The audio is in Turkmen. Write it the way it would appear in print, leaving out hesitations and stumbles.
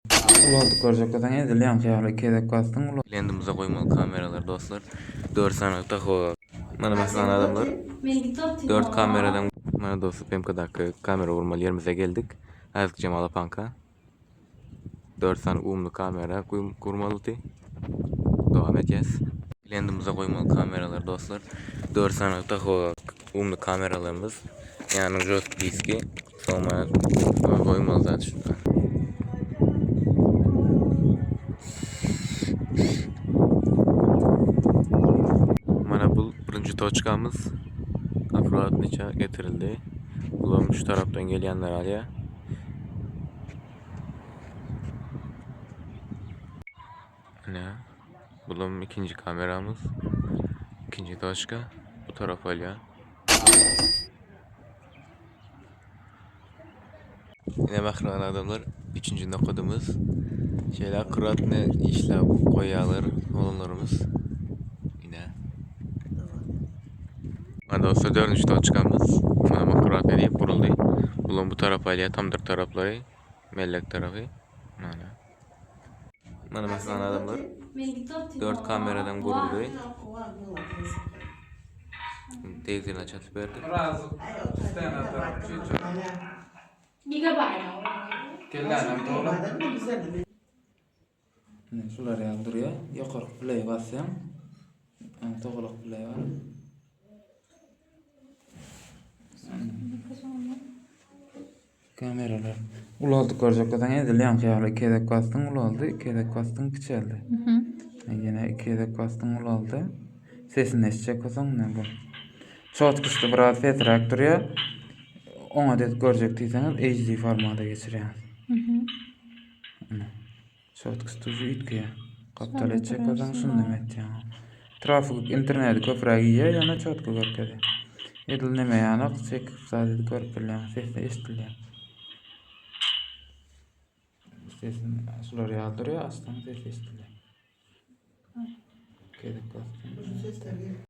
Ulaldyp görjek bolsaň edil ýaňky ýaly iki gezek basdyň ulaldy. Lendimize goýmaly kameralar dostlar. 4 sany taho. Mana meselen adamlar 4 kameradan Mana dostlar PMK-daky kamera gurmaly ýerimize geldik. Häzirki Jemal apaňka. 4 sany umly kamera gurmalydy. Dowam edýäs. Lendimize goýmaly kameralar dostlar. 4 sany taho umly kameralarymyz. Ýanyň jost diski. Soň mana goýmaly zat şunda. Mana bu birinji toçkamyz akkuratnyça getirildi. Bulam şu tarapdan gelýänler alýar. Ine, bulam ikinji kameramyz. Ikinji toçka bu tarap alýar. Ine mähriban adamlar, üçünji nokadymyz. Şeýle akkuratny işläp goýýarlar oglanlarymyz. Ine. Mana dostlar dördünji toçkamyz. Munam akkuratny diýip guruldy. Bulam bu tarapa alýar, tamdyr taraplary, mellek tarapy. Mana. Mana mähriban adamlar, dört kameradan guruldy. Tegzirine çatyp berdik. Ine şular ýaly durýar. Ýokarky play basýaň. Togalak play bar. Kameralar. Ulaldyp görjek bolsaň edil ýaňky ýaly iki gezek basdyň ulaldy, iki gezek basdyň kiçeldi. Ýene iki gezek basdyň ulaldy. Sesini eşitjek bolsaň ine bu. Çotkusy biraz pesräk durýar. Oňat edip görjek diýseňiz HD formata geçirýäňiz. Ine. Çotkusy tuzy üýtgeýär. Gapdal etjek bolsaň şundan etýäň. Trafik interneti köpräk iýýär, ýöne çotky görkezýär. Edil neme ýanak çekip zat edip görüp bilýäň, sesi eşidilýär. Sesini şular ýaly durýar, açsaň sesi eşidilýär. Gezek basdym.